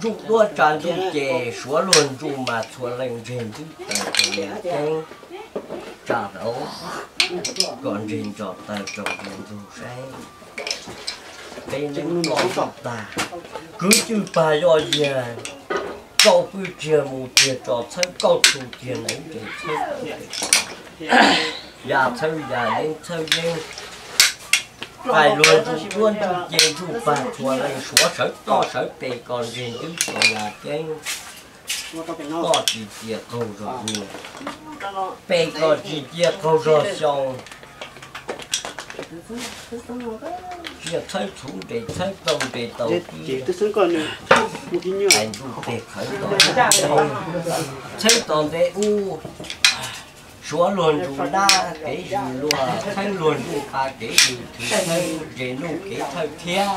Ntsuj duab tsa ntsuj ces suav luag ntsuj mas txhua leej ntseg ntub taws rau yam ceeb tsa hauv, kom ntseg ntsos taws rau ntug saib. Peb neeb loj tag, kwv cwj pag yoj yiag, kauj pwj tiag mus tiag tso txhawb kauj txhu tiag neeb ntes txhawb, ya txhawb ya yeeb txhawb yeeb. Pais luag ntsuj duab ntsuj ce ntsuj pag txhua leej suav sawv toj sawv pes kom ntseg ntub tso yam ceeb, toj tsis cia qaug zog nyias, pes kom tsis cia qaug zog xyoo. Cia txhawb txhuv nres txhawb tau nres tau, hais ntsuj peg qhawv tom, txhawb tom ntev ub. Suav luag ntsuj nab kev zwm luag, txheeb luag ntsuj qa kev zwm thwv, txheeb ntses nuj kev thawj thiab,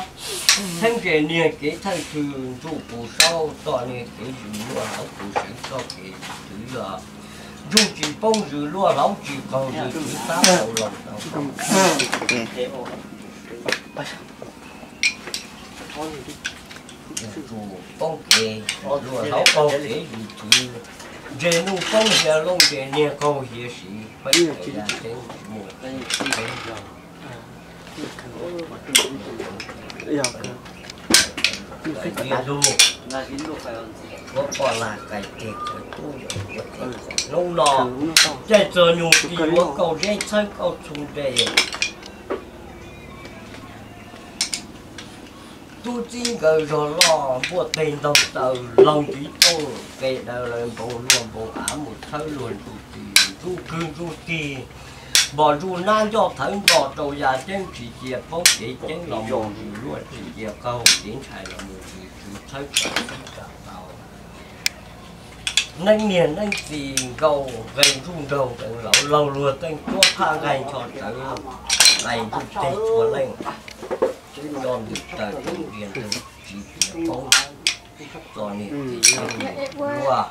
txheeb ntses niag kev thawj thwv, ntsuj pus saub toj niag kev zwm luaj hlauv pus seev txoj kev thwv yog, ntsuj tsis poob zwm luaj hlauv tsis qaug zwm thwv tab tau los tau. Ntsuj poob kev luaj hlauv qaug kev zwm thwv, ntses nuj poob hiav looj ntses niag qaug hiav siv, peb tsev ya teeb tsis muaj tsis teeb zog. Ib lub, ua poj lag qais teg qhawv tub yog ua teg qhov hnub no, caij txog nyuj ci ua kauj zeb txhawb kauj txhu nres. Tub txib nkawd zog loj npuaj teg ntaug taw laug ntxiv tooj, qe daws lawv npoo luaj npoo av mus txhawb luag ntsuj tis ntsuj kwg ntsuj tig, npom ntsuj nab ncoj thawv nplog rau ya ceeb tsis cia poob kev ceeb los mus zwm luaj tsis cia qaug kev ntshai los mus zwm tswv txhawb tawm txhawb tsa tau. Neeb niag neeb txiv nkaus nqe ntsuj nraug nqees laus laug luag teej cuab phaj nqaij ncho tsawv, nqaij ntsuj teg txhua leej, coj ntws taws teeb ntiag ntug tsis cia poob txoj niag kev ceeb luaj,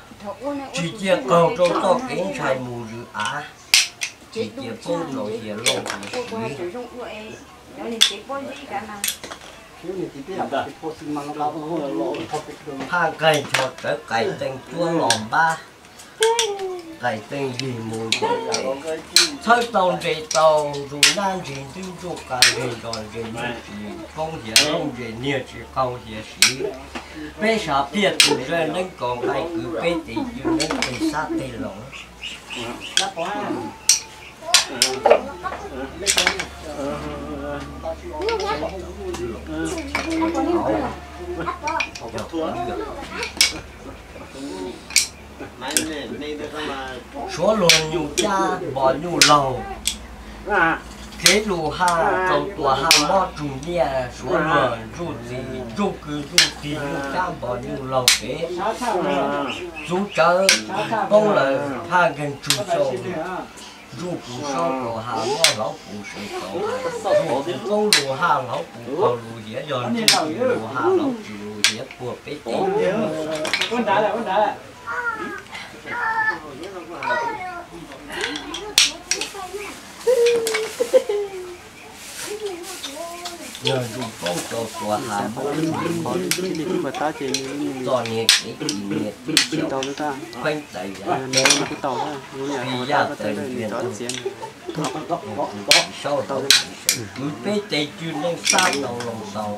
tsis cia qaug rau txoj kev ntshai mus zwm av, tsis cia poob rau hiav looj hiav siv. Phaj nqaij ncho tsawv qais teej cuab los npab, qais teej yig mus nce, txhawb tau nres tau ntsuj nab ntsig ntwb ntsuj qa ntseg ntsos ntseg nuj tsis poob hiav looj ntseg niag tsis qaug hiav siv. Peb sab phiaj tus zaj neeb kos nqaij kwv peb tes cw neeb teg xab teg loos. Suav luag nyuj cab npos nyuj laug, kev lus haj rau tuas haj mob tsug nyiaj, suav luag ntsuj txim ntsuj kwv ntsuj tig nyuj cab npos nyuj laug kev txuv tsawv poob lawm haj nkeeg tsug xyoo. Ntsuj pus saub kaus haj mob hlauv pus seev kaus haj, ntsuj pus poob lus haj hlauv pus qaug lus hiav yog ntsuj pus lus haj hlauv pus lus hiav puag peb teg. Yog ntsuj poob rau tuas haj mob txoj niag kev kis niag tib xyaum, peeb tawm yam ceeb, kis yaj tawm ntiag ntug, ntsuj pus tsis saub hlauv pus seev kwv peb tes cw neej xab tau loo tau.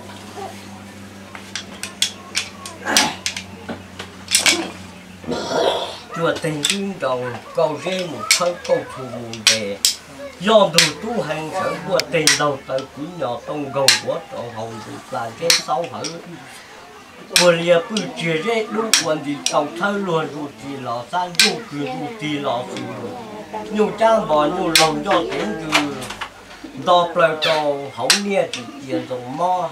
Cuaj teg ntub nroos kauj zeb mus txhawb kauj txhu mus ntes, yoj ntug tub heev sawv npuaj teg ntaug taw kwv nyos tooj nkaug nkuav rau hauv ntug pla zeb xaub hawv, puag lias pwj tsiag zeb dub ua nti tau txhawb luag ntsuj ci los xab ntsuj kwg ntsuj tig los xwb, nyuj cab npos nyuj laug ncoj tev ntws, nto plaws rau hauv niaj tsis cia ntxoov mob.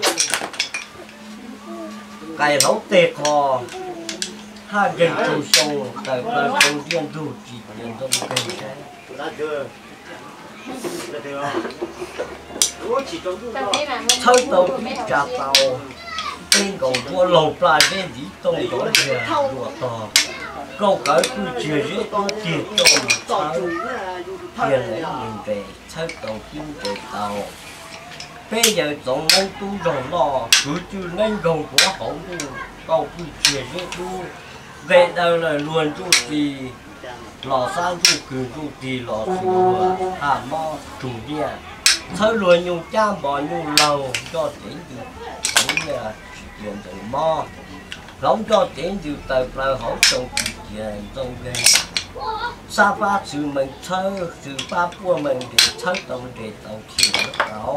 Qais hlauv teg qho, haj nkeeg tsug xyoo tawm plaws rau ntiaj ntug tsis cia ntxoov nkeeg saib. Txhawb tau tib tsa tau, peb nkaus nruab laug plaj zeb ntxiv tooj nrov ziag luam tog, kauj kawv pwj tsiag zeb dub tiag coj mus txhawb, tiag neeb mus nres txhawb tau tib nres tau. Peb yawg Txoov Neeb tub zog loj, kwv cwj neeb nkaug nkuav hauv ntuj, Kaum pwj txiag zeb dub, nqe daws lawm luag ntsuj tis, los xab ntsuj kws ntsuj tis los xwm luag haj mob tsug nyiaj. Txhawb luag nyuj cab npos nyuj laug, nco cev ntws tsis tias ntxeev mob. Hloov nco cev ntws taws plaws hauv xyoo tsis tias ntxoov nkeeg. Xab fab xwm mees txhawb, xwm fab puaj mees nres, txhawb tau nres tau thiaj yuav tau.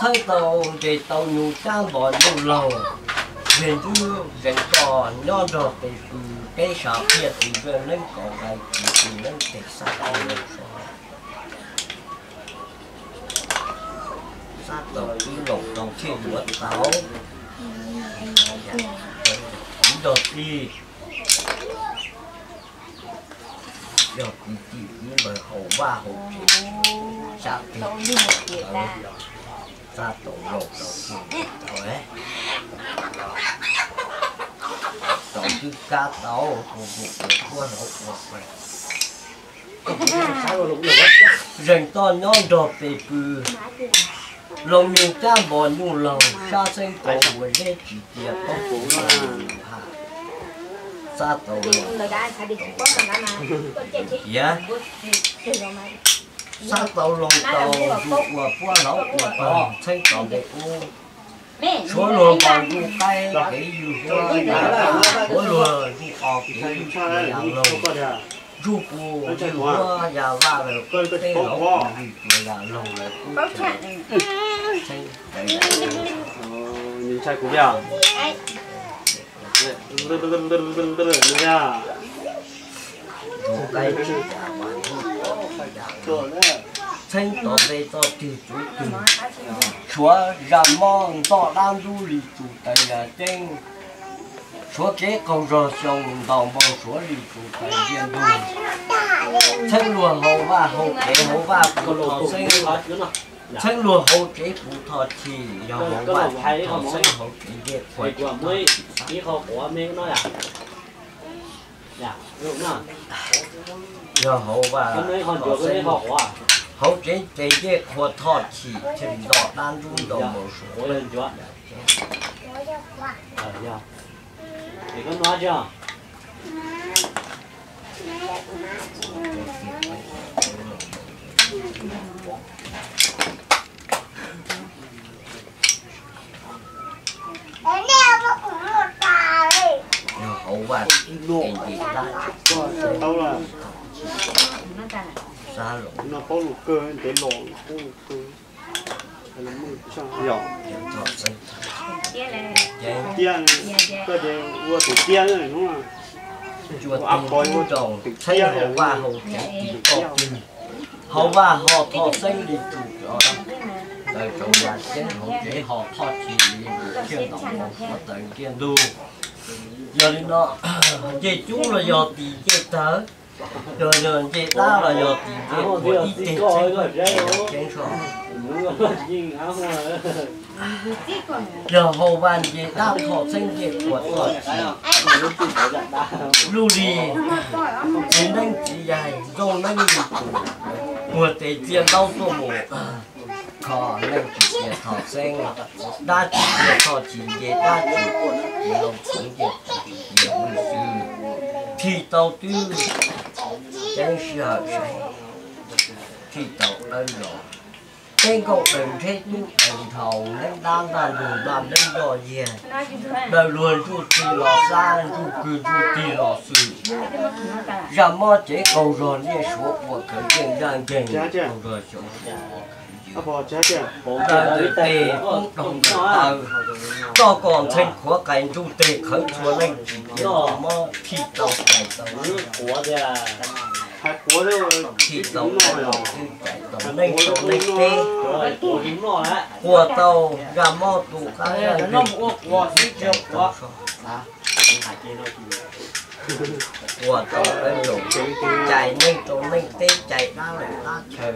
Txhawb tau nres tau nyuj cab npos nyuj laug, yawg ntxwb zees toj nyob nrog pes pw, peb sab phiaj tus npawg neeb kom nqaij tus tus neeb teg xab tau, xab tau ib loos tau thiaj yuav tau. Ib nrog tij, yog kwv tij kwv npawg haus vaj haus tsev, xab teg tau, xab tau loos tau thiaj tau, tau twb kab tau, ua ua ua ua ua. Zees toj nyob nrog pes pw, loos nyuj cab npos nyuj laug, sab xeeb tau ua zeb tsis tias paub puv ha, xab tau loos tiav, xab tau loos tau ntsuj ua puab hlauv ua pawg, txheeb tau npe ub. Suav luag npos ntsuj qaib kev ywg huab ya vaj, suav luag ntsuj qos kev ywg ya loog, ntsuj pus ywg huab ya vaj lawm, peb hlauv pus ywg tsuas ya loog lawm, ntshai kuv txheeb tau npe txoj twg tsuv twg, suav zaj mob ntoj dab ntub li tsuv taws yas ceeb, suav kev qaug zog xyoo ntaus npoo suav li tsuv taws ntiaj ntug. Txheeb luag hauv vaj hauv kev hauv vaj puv thoj xeeb, txheeb luag hauv tsev puv thoj chim, yog hauv vaj thoj xeeb hauv kev ncej qhuav tsis tau. Yog hauv vaj, hauv tsev ces ncej qhuav thoj chim, ntaus dab ntub ntaus npoo suav. Yog hauv vaj ces ncej dab tsis tau, xab los, yog, tiab, koj ces ua tus tiab, ua ab pov ua tus tiab, hauv vaj hauv tsev tis toj twg, hauv vaj ho thoj xeeb li tsuv taws tsaus yas ceeb, hauv tsev ho thoj chim li mus thiaj ntaus npoo suav taws ntiaj ntug. Yog li no, ncej cub los yog tis ncej tawg, yog ncej dab los yog tis ncej qhuav ib teg txheeb, ceeb soj. Yog hauv vaj ncej dab thoj xeeb ncej qhuav thoj chim, luj li txiv neeb txiv yaig ntxooj neeb li tus, muag tes txia ntaub tuaj mus, kho neej tsis tias thoj xeeb, dab tsis tias thoj chim, ncej dab tsis tias loos txheeb, ncej tsis tias lwj xwb, thij tau twb ceeb sij hawm saib, thij tau dawb los. Peb nkauj daws nrheb tub daws nrhaus, neeb dab ntaj ntug ntaj nteeb nroj yiag, daws luag ntsuj tig los xab, ntsuj kwg ntsuj tig los xwm, zaj mob cev qaug zog liaj suav ua khawv yeej, zaj nkeeg qaug zog xyoo ua khawv yeej, daws ntawm tes poob doog ntawm taw, txoj kom ntxhee qhuav qais ntsuj teg qhawv txhua leej tsis tias mob thij tau qais tau, thij tau qais los twb cais tau neej tau neej teb, quas tau zaj mob tu qab zaj nkeeg, quas tau dawb los, cais neej tau neej teb, cais dab lawm dab chaw,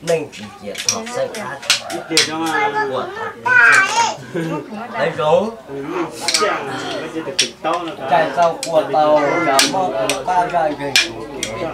neej tsis tias thoj xeeb dab tsis tias, quas tau dawb zoo, cais tau quas tau zaj mob tu qab zaj nkeeg tus kev,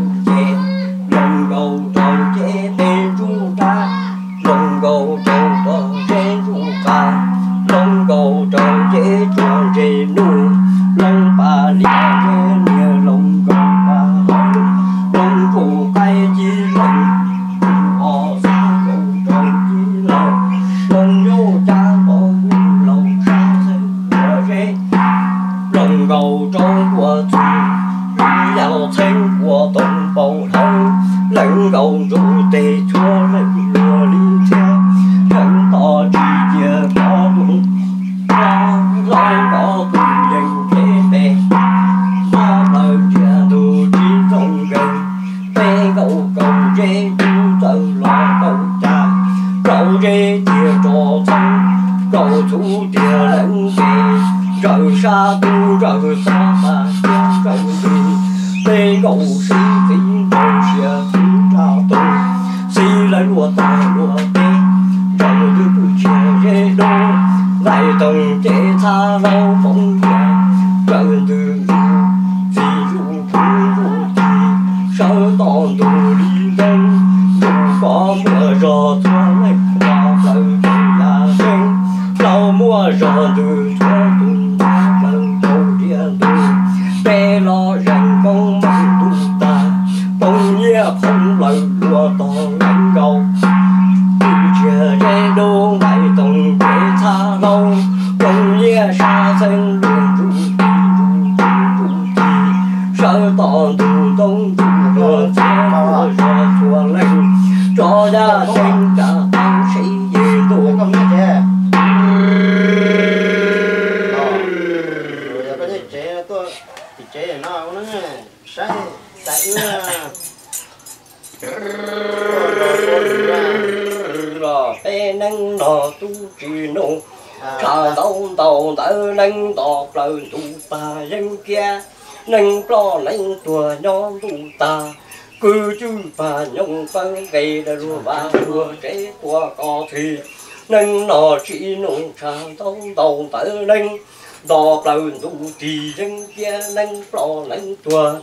ntug ces, hloov nkaus rau ces tej ntsuj nrag, hloov nkaus rau tog zeb ntsuj qas, hloov nkaus rau ces tsuas ntse nuj, hloov pas lias zeb niag hloov nkaus pas hauv, hloov nkaus qaib ci hloov, hloov ob xab nkaus rau ci laug, hloov yub cab nkaus ntuj laug sab xeeb ua zeb, hloov nkaus rau ua txuj, yus yau txheeb ua tau npau hauv, hloov nkaus ntuj tes txhua leej luag li ntxhiab, hloov to tsis cia kov tus, hloov kov tus yees kev pem, hloov plaws ntsia tus tsis ntxoov nkees, peb nkaus kaum zeb tub txawm los kaum cas, kaum zeb tiag rov txheeb, kaum txhuv tiag leej ntes, ntsawm sab tub ntsawm xob tas tiab ntsawm ntws, peb nkaus sib txiv ntaus sia txwv raj tus, xib lawv luaj tog luaj teb, ntsawm ntws pwj tshia zeb dub, nqaij toog ces txhab laub poob ntiag, ntsawm ntws ntsuj txiv ntsuj phuv ntsuj tis, sawv toj ntug li ntoo, ntsuj kov muaj zog txhua leej los plaws rau yaj seeb, plaub muaj zog ntws txhua tus nta plaws rau diav ntug, peb los zeeg koob meej ntuj tas, poob nyiaj phoov lawm luaj tog leej nkaus, pwj tshia zeb dub nqaij toog ces txhab laub, poob nyiaj sab xeeb luag ntsuj tis ntsuj tis ntsuj tis, sawv toj ntug ntoo ntsuj luag txhua luag zog txhua leej, tso yaj seeb tsa tau seb tub tsis nug, tshav ntau ntau ntawd neeg nto plaws ntuj tag yeeb kiab, neeg ploj neeg tuag nyob ntuj tag, kwv cwj pag nyooj pawg nqe dawm luag vaj luag tsev tuaj koj txhij, neeg no tsis nug tshav ntau ntau ntawd neeg nto plaws ntuj tig yeeb kiab, neeg ploj neeg tuag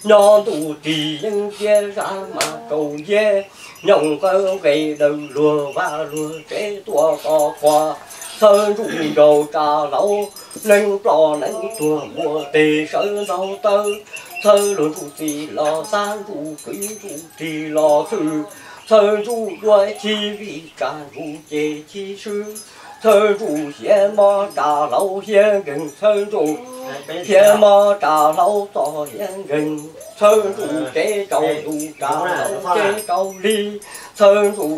nyob ntuj tig yeeb kiab, zaj mas kaum yeb nyooj pawg nqe dawm luag vaj luag tsev tuaj koj txhij, txhawb ntsuj nraug tsa hlauv, neeg ploj neeg tuag npua teg sawv ntau tawb, txhawb luag ntsuj txiv los xab ntsuj kwv ntsuj tig los xwb, txhawb ntsuj duab chib vij tsa ntsuj ces chib swb, txhawb ntsuj hiav mob tsa hlauv hiav nkeeg, txhawb ntsuj hiav mob tsa hlauv txoj hiav nkeeg, txhawb ntsuj cev rau ntuj tsa hlauv cev rau hli, txhawb ntsuj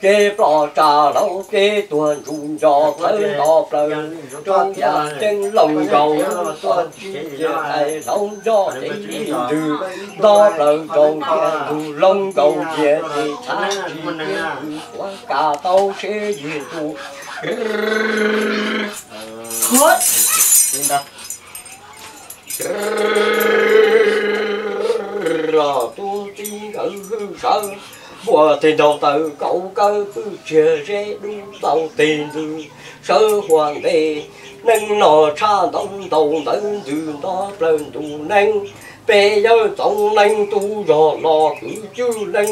cev ploj tsa hlauv cev tuag ntsuj nco, txhawb nto plaws rau yam ceeb, looj nkaus lub txoj ntsis cia qais hlauv nco cev li ntws, nto plaws rau ntsia ntug, looj nkaus ntsia ces tshav tsis cia ntws, tuav kav tau seb yig ntuj. Tub txib nkawd hwj sawv, npua teg ntaug taws kaum kawb pwj tsiag zeb dub tau teg ntws sawv huam ntes. Neeg no tshaj ntau ntau ntawd ntws nto plaws ntuj neeb, peb yawg Txoov Neeb tub zog los kwv cwj neeb,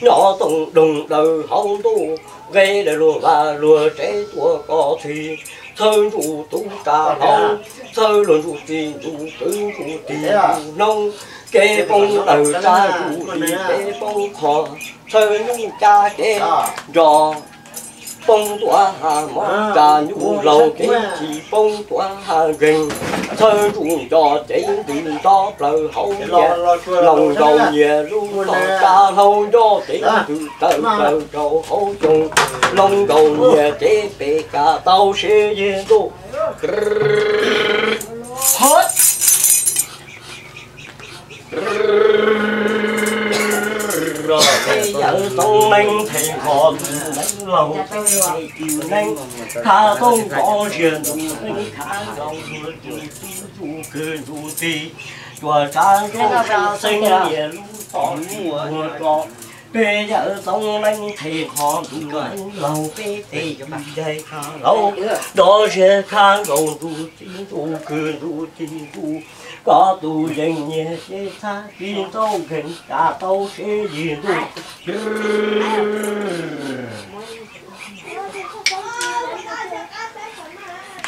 nyob toom doog daws hauv ntuj, nqe dawm luag vaj luag tsev tuaj koj txhij, txhawb ntsuj tub tsa hlauv, txhawb luag ntsuj txiv ntsuj kwv ntsuj tig ntsuj hnoob, kev poob tawg tsa ntsuj tig kev poob qho, txhawb nyuj cab kev nro, poob tuav ha mob tsa nyuj laug kev chim poob tuav ha nkeeg, txhawb ntsuj nco cev ntws nto plaws hauv nyias, looj nkaus nyias lub toj tsa hlauv nco cev ntws tawm plaws rau hauv xyoo, looj nkaus nyias cev pes kav tau seb yig ntuj. Peb yawg Txoov Neeb them hos tus neeb laug, tus neeb khav tooj kov ziag ntuj neeb khav nkaus luag tus tub ntsuj kwv ntsuj tij, cuam tsav ntuj tsav xeeb nyias lub toj muag tso. Peb yawg Txoov Neeb them hos tus neeb laug, peb tes yawg ncaig khav laug, nrov ziag khav nkaus ntuj txiv ntuj kwv ntuj tij ntuj, koj tus yees nyias ces txhab tsis ntau nkeeg kav tau seb yig ntuj.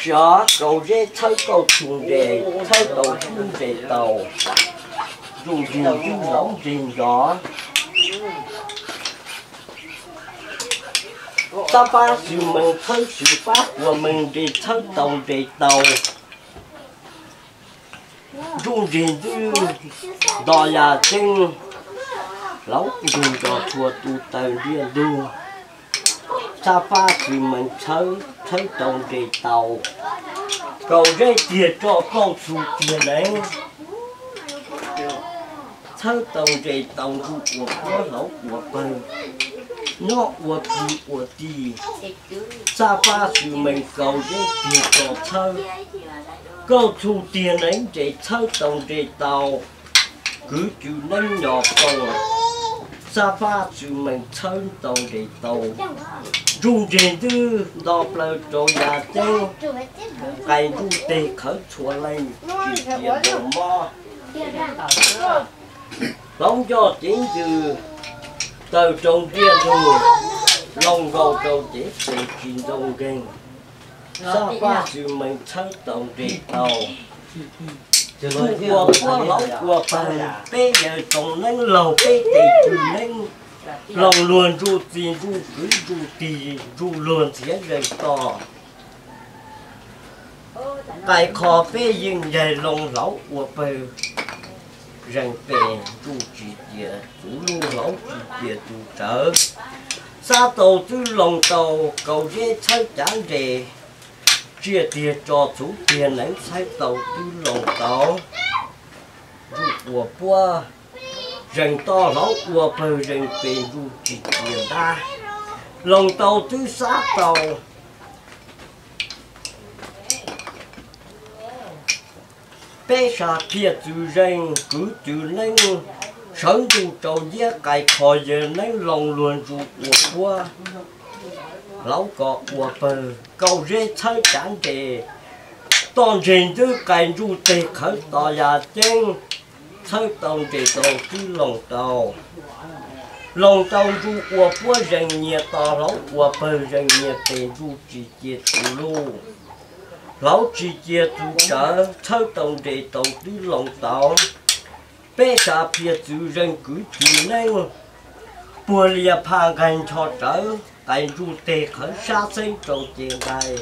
Siav kaus zeb txhawb kauj txhu nres, txhawb tau tub nres taus, ntsuj nrig ntsuj laub nrig nrov. Xab fab xwm mees txhawb xwm fab, quas mees nres txhawb tau nres taus. Ntsuj nrig ntwb nto yas ceeb, laub ntug nto txhua tus taws ntiaj ntug. Xab fab xwm mees txhawb, txhawb tau nres taus. Kaus zeb tiag tso kauj txhu tiag neeb, txhawb tau nres taus ntuj ua puab laub ua pawg, nyob ua kwv ua tij. Xab fab xwm mees kaus zeb tiag tso txhawb, kauj txhu tiag neeb nres txhawb tau nres taus. Kwv cwm neeb nyo tau, xab fab xwm mees txhawb tau nres taus. Ntsuj nrig ntwb nto plaws rau yas ceeb, qais ntsuj teg qhawv txhua leej, tsis cia ntaus mob. Hloov nco cev ntws taws rau ntiaj ntug, looj nkaus rau cev pes tsis ntau nkeeg. Xab fab xwm mees txhawb tau nres taus. Ua puab laub ua pawg, peb yawg Txoov Neeb laug, peb tes kwv neeb, loog luag ntsuj txiv ntsuj kwv ntsuj tij ntsuj luag ntxhiav zeeg toj. Qais qho peb yeej ncaig loog laub ua pawg, zeeg pes ntsuj tsis cia txuv luj laub tsis cia tus tsawv. Xab tau twb loog tau kaus zeb txhawb cav nres, tsiaj tiag tso txhuv tiag neeb txhawb tau twb loog tau. Ntsuj ua puab, zeeg toj laub ua pawg zeeg pes ntsuj tsis cia ntab. Loos tau twb xab tau. Peb sam phiaj txwv zeej kwv txwv neeb, sawv ntuj rau nciab qais kho yawg neeb loo luag ntsuj ua puab. Hlauv kos ua pawg kauj zeb txhawb cav nres, toj ntseg ntwb qais ntsuj teg qhawv tos yas ceeb, txhawb tau nres tau twb loos tau. Loos tau ntsuj ua puab zeej nyias to, hlauv ua pawg zeej nyias tes, ntsuj tsis cia txwv luj, hlauv tsis cia txwv tsawv, txhawb tau nres tau twb loos tau. Peb sam phiaj txwv zeej kwv txwv neeb, puag lias phaj nqaig ncho rawv, qais ntsuj teg qhawv sab xeeb rau ces nqaij.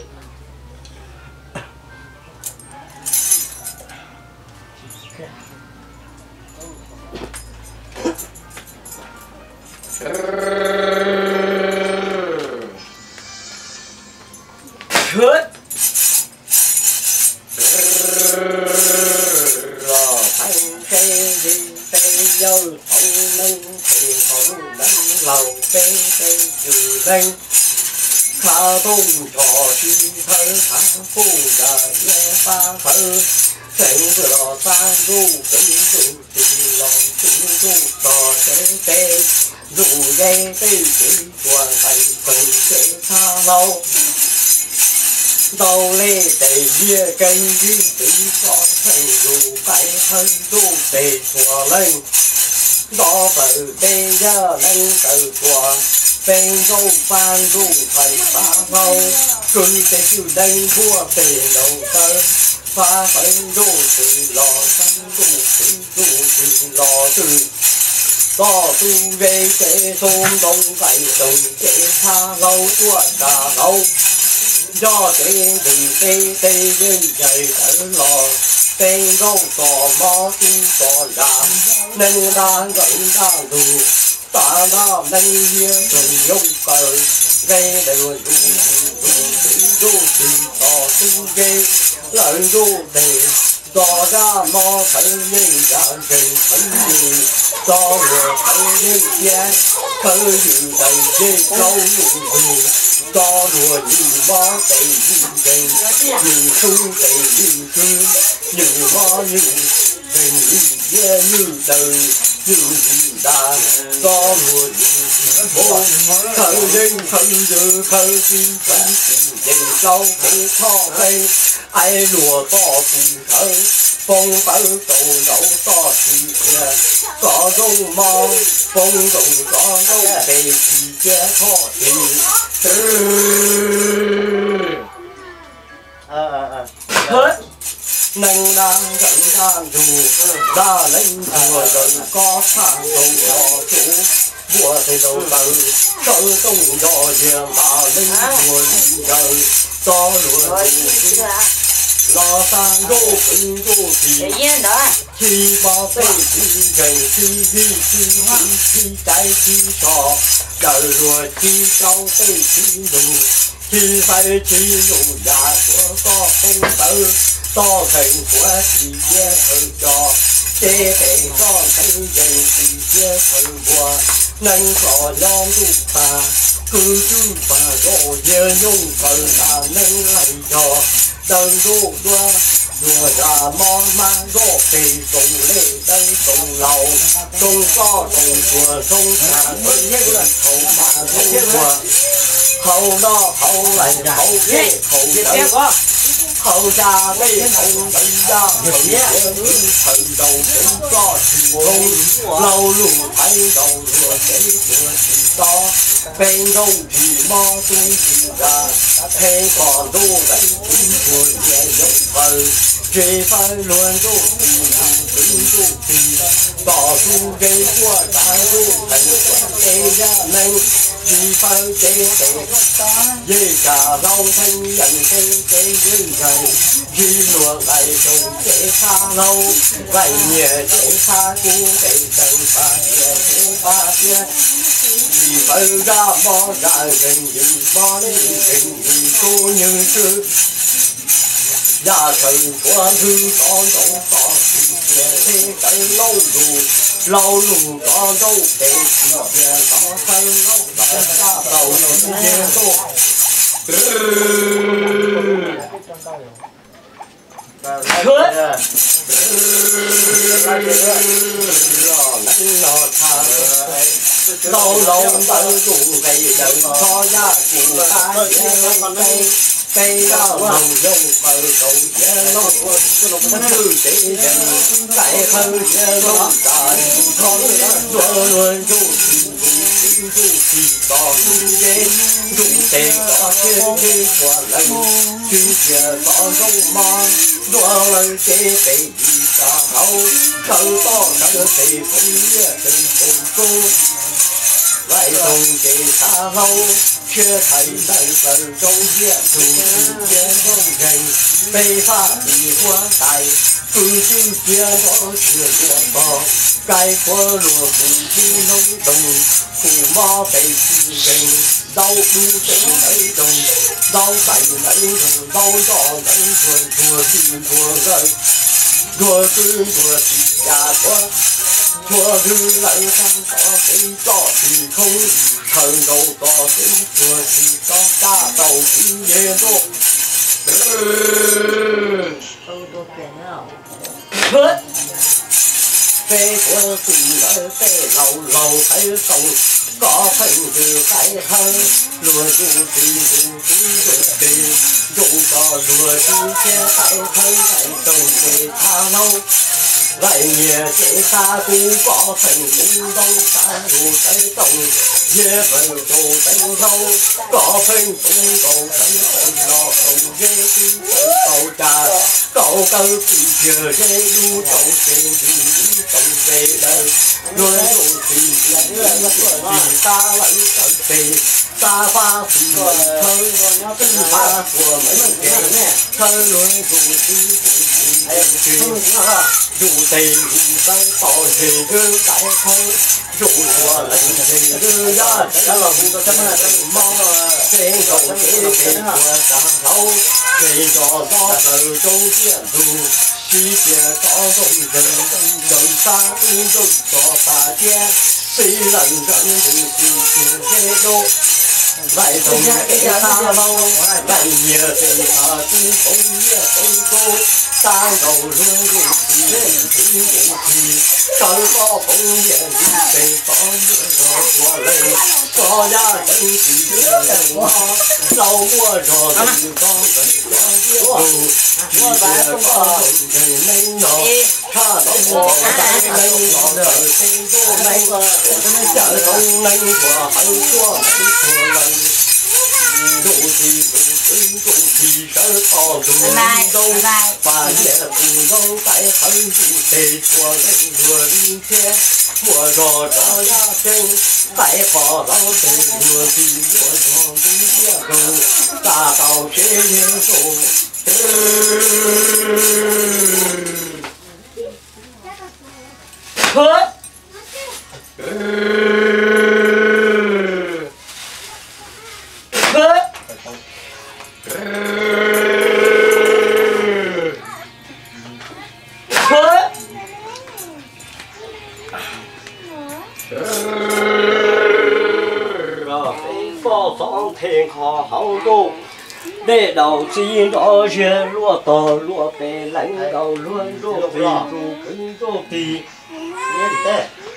Los peb ntsej peb yawg thaum neeb phem, thaum neeb laus peb peb yws leej, khav tooj nrho sib thawb khav puj yam iab pab thawb, tseem twb los txab ntuj peb ntuj tsis los tsis ntuj txog tsev peb ntuj yeej tej tsev tsuas nqaij pawg tsev txhab hlau. Ntau lej tes liaj keeb ntsib txiv txoj theej lug qaib thawb ntuj tes txhua leej. Nto plaws dej yaj neeb taw tuas, peb nrauj pab ntuj ntxhais pab hlau, kwv tes twj deeb npuaj tes ntaus taw, pab pawg ntuj tsis los txab ntuj tsis ntuj tsis los twg. Toj tub zeb tsev xub ntoo nqaij toog tsev txhab hlau tuaj tsa hlau, nco tsev ntws peb tej yeej ncaig tawv los, peb nrauj txo mob tub txo ya, neeg ntaj nkawm ntaj ntug, tav ntaj neeb liab tsoog yooj kaw, nqe daws ntug ntug ntug txiv ntuj tsis tos tub zeb, lawv ntuj tes, txo zaj mob khawv yeej ya zeeg khawv yws, txo luag khawv yeej tiab, khawv yws daws yej kaub lug ntug, txo luag yws mob tes yws zeeg, yws xub tes yws xwb, yws mob yws zeeg yws tiab yws daws yws yws ntas, txo luag yws yws mob, khawv yeej khawv yws khawv txi khawv txi, yeej plaub kev thoj qeej, aib luag txoj txi khawv, poob pawv kaus nraud txoj txi cia, txo zoo mob, poob zoo txo nrauj pes txi cia thoj txi. Neeg ntaj nkawm ntaj ntug, ntaj leeb ntug nkawm kob tshaj nkaus los tsuv, npuaj tes ntaus taw, sawv tooj nco yias ntaj leeb ntug li ncaws, txo luag ntug los xa ntuj kwv ntuj tsis, tsis mob tej tsis nkeeg tsis vij tsis txiv tsis caiv tsis so, daws luag tsis rau tej tsis ntug, tsis xaiv tsis lug yam suav txoj poob tawv, txoj kheej suav tsis cia khaws co, cev tes txoj ntxeev yees tsis cia khaws npua, neeg txom nyob ntuj tag, kwv tij pag zoj yias nyooj kaw ntaj neeb laig yog, daws ntuj duab, luag zaj mob hmab zoj peg tsoom lej dawb tsoom laus, tsoom txoj tsoom tsuag tsoom tag tsoom yeej thaum mas tsoom tsuag, hauv noj hauv laig hauv dej hauv dawb, hauv zaj dej hauv dawb yaj hauv tiav khaws ntaus tsoom txoj tsis zoo, laus lug thaiv ntaus luag tsev tsuag tsis tob, peb nrauj tsis mob tub tsis ya, peb koj ntuj dawb tsis tsuag nyias yooj paws, tsis fawb luag ntuj tsis lug kwv ntuj tsis, tom tub zeb tuaj tsav ntuj qees tuaj teb yaj neeb, tsis fawb cev tes yej tsa hlau ntheeb yees teb cev yeej ncaig, tsis luag nqaij tsoom cev txhab hlau, nqaij nyias cev txhab kub nqe taw pa tias cev pa tias, tsis fawb zaj mob zaj nkeeg yws mob li nkeeg yws tub nywg tswb, yaj khaws tshuav nthwv tov ntoo tov tsis tias teb kawg lauj lug, Laus lus rov nrauj pem tsis tias tov thawj laus los tsa tau ib yam ntuj. Los neej los tshaj, laus laus ntawd tus nqe daws tso yaj tus tag tias peb yaj laus yoog paws rau tias laus, twj tsev yeej nqaij qhawv tias laus tas, luag luag ntsuj tsis ntsuj tsis tsis tos tub nce, ntsuj tes tso thiab tsheb tshua leej, tsis tias tov nrauj mog, luag lawv tsev pem yim tsa hauv, sawv toj sawv tes phoov liaj pem phoov kub, vaim zoog ces xav hlaub, tshiab thaiv ntawm plaws roob ciaj tug tsis cia nrauj nkeeg, peb faj tis huab tais, kwv tij cia nrov tsiag luaj tog, kaib khuab luag kuv tib hnub doog, kuv mob pes tsis nkeeg, ntau dub teev ntawv doog, ntau tais ntawv doog, ntau nroj ntawv ntsuag ntsuag tsis ntsuag nkawj, ntsuag twb ntsuag tsis cas tuav, txhua twg lawv tag tov kev txoj tsis khoob, khaws nkaus tog kev txuag tsis txhob kaj tau tib nce ntuj. Peb puav tus lawv tej laus laus tawv tau, koj pheej ntws qaib hawb, luag ntsuj tsis ntsuj tib ntsuj tes, ntsuj tso luag tib thiab tawv thawb nqaij roog ces txha hlaub, nqaij nyias ces xav kuv koj pheej kuv ntau xav lus tawv tooj, nyias pheej rau tawv hlaub, koj pheej kuv nkaus tawv tawv los tau zeb tib tawv tau cas, kau kawg txij kiag zeb lub rau ces ntsis ib tau ze daws, luag ntsuj tsis ntsuj tsis tab lawv tawv tes, tab fab tsis thawb, twb fab puas mev ces thawb luag ntsuj tsis ntsuj tsis ntsuj tsis, ntsuj tes ntsuj tawv tos zes twb qaib thawb, ntsuj txhua leej zes twb yaj tawv los hu tau mob, ces nkaus ces ces puas tsa hlaub, ces nco nto plaws roob ciaj ntug, sib cia tov nrauj nkeeg, nkeeg sab tub nrauj tso pas tiab, sib lawm nkeeg ntws tsis tiag zeb dub, nqaij zoog ces xav hlaub, nqaij nyias ces txha tub poob liaj poob kub, tab nkaus luag ntsuj tsis ntsuj tsis, sawv toj poob liaj ntws tes tov muaj zog txhua leej, tso yaj ceev tsis tiag mob, laus muaj zog ntws tov txawm tov liaj ntug, tsis tias tov nkeeg neeb no, tshaj tau ua neeb no tawm tej ntuj neeb, tawm roob neeb ua hawv tshuaj txhua leej. Ntsuj tsis ntsuj tsis ntsuj tsis sawv toj ntug ntoo, pas liaj tus ntoo qaib qhawv ntsuj tes txhua leej luag li thiab, muaj zog rov yaj ceeb, qaib qhov hlauv tes luag tsis muaj zog ntub liaj nkaus, tsa tau tsev yeeb ntuj. Poj txov nthe nqho hauv ntuj, dej daus txi nrov ziag luaj tog luaj pes leev nkaus luag ntsuj tis ntsuj kwv ntsuj tis.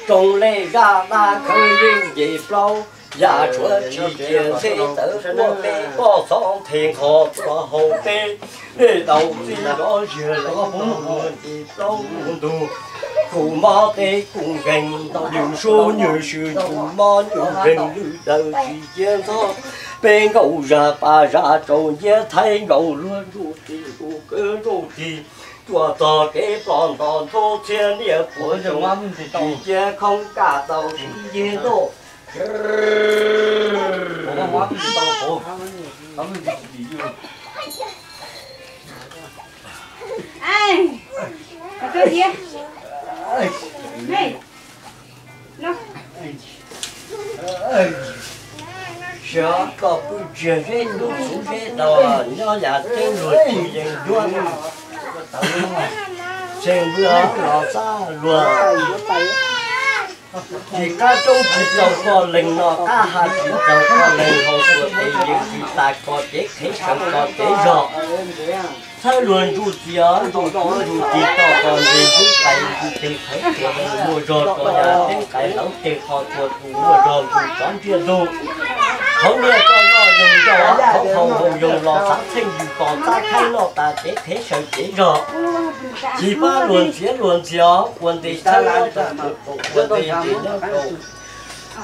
Rooj lej zaj dab khawv yeej nce plaub, yam tshuav tsis cia ntxhe tawv tuaj peb poj txov nthe nqho tuaj haus teb. Dej daus txi nrov ziag leev nkaus luag nce plaub luag ntug, kuv mob teb kuv nkeeg ntau, nywj sub nywj sw ntuj mob nywj nkeeg lwj daws tsis cia ntxhov. Peb nkaus zaj pas zaj tsaus nciab thaij nkaus luag ntsuj tis ntsuj kwv ntsuj tis, tuaj txog kev ploj nto ntxhub txhiab niaj puas xyoo, tsis cia khoob kaj tau tib yig ntuj. Xyov koj pw tsiag zeb ntub xuv zeb tau, nyob yam ceeb luag tsis yees ncuab, tseem npw los txaj luag. Tsis qab roob tsis txaus koj lees no, qab hav tsis txaus koj lees haus, tuam tes yees tsis tas koj cev qhev sawv koj cev zog. Txhawb luag ntsuj ci os, ntsuj ci ntsuj ci toj koj ntes ntsuj qais ntsuj teg qhawv tuag muaj zog koj yas teb qais hlauv teg qhov tuag tus muaj zog ntsuj tsov ntiag ntug. Hauv niaj koj noj yoog ncauj, hauv haus haus yoog los xav txheej yus tos txab khaib noj tas cev qhev sawv cev zog. Tsis pab luag ntxhiav luag ntxhias os, ua ntes txhawb ua ntes ntes nyob rau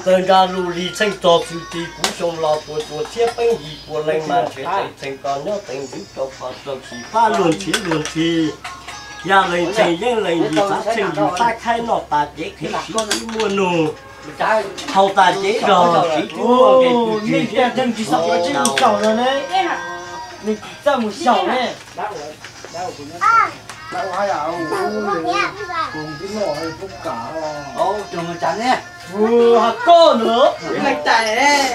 txawg nra lus li txheej txog txwv ti kuv xyoo los tua tua txhiab peeb yim pua leej mas nrhiav teev txheej koj nyob teev ntxwv rau qhov txog tsis pab luag ntxhiav luag ntxhi. Yaj lees txheej yeeb lees yim xav txheej yus txab khaib noj tas cev qhev siv twb muaj nug, haus tas cev zog siv twb muaj nqe tsis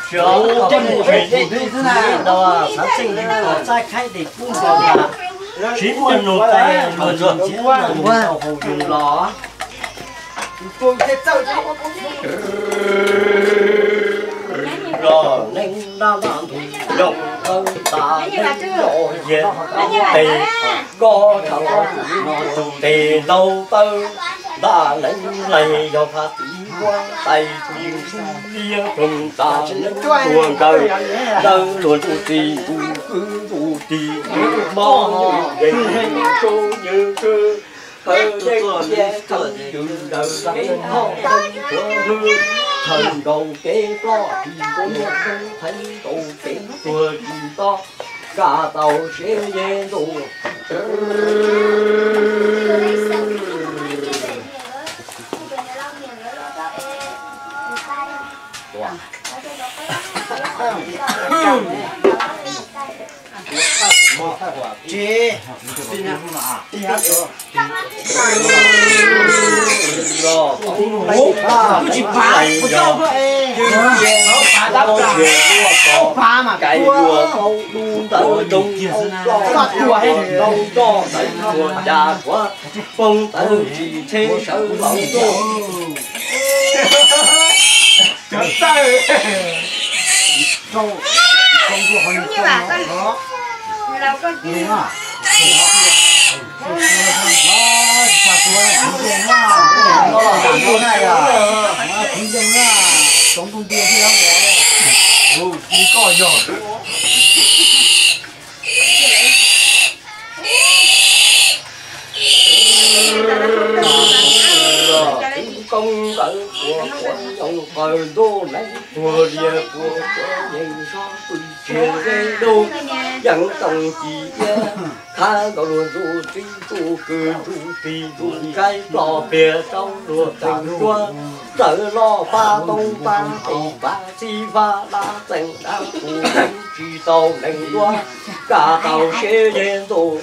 Xav txheej yus tos txab khaib dej kub nkaus ntas, siv muaj nug qai luag ntxhiav luag ntxhiav tau haus yus los. Los neej dab dab ntug yoog tawb tas neej los yiag tes, koj thaum los tus tes laug tawb ntaj leev leeg yog pha tiv muab tais tus yeej tsuj liab roog tas neej tuag nkawd, dawb luag ntsuj tis tus kwv tus tis mob yeej sub yeej sub, hawv yeej cia khawv yws daws kev hoj kev tuav hlwb, thawm nkaus kev ploj tsis tuaj muaj thawv nkaus kev tuag tsis tob, kam tau siab yeej ntuj. Poob tawv tsis tsheb sawv laus tuaj. Koob ntawd puas quav nyoos qaws ntuj neeb tuag lias puas quav yeej sob pw tsis dej dub, yeej toom ci iab, thab nkaus luag ntsuj txib ntsuj kws ntsuj tis ntsuj nkaib ploj pliag rau luag teem cuab, txawm loj pab toob pab tes pab txib pab dab txeem dab qus tsis tau neeg duab, kam tau siab yeej ntuj.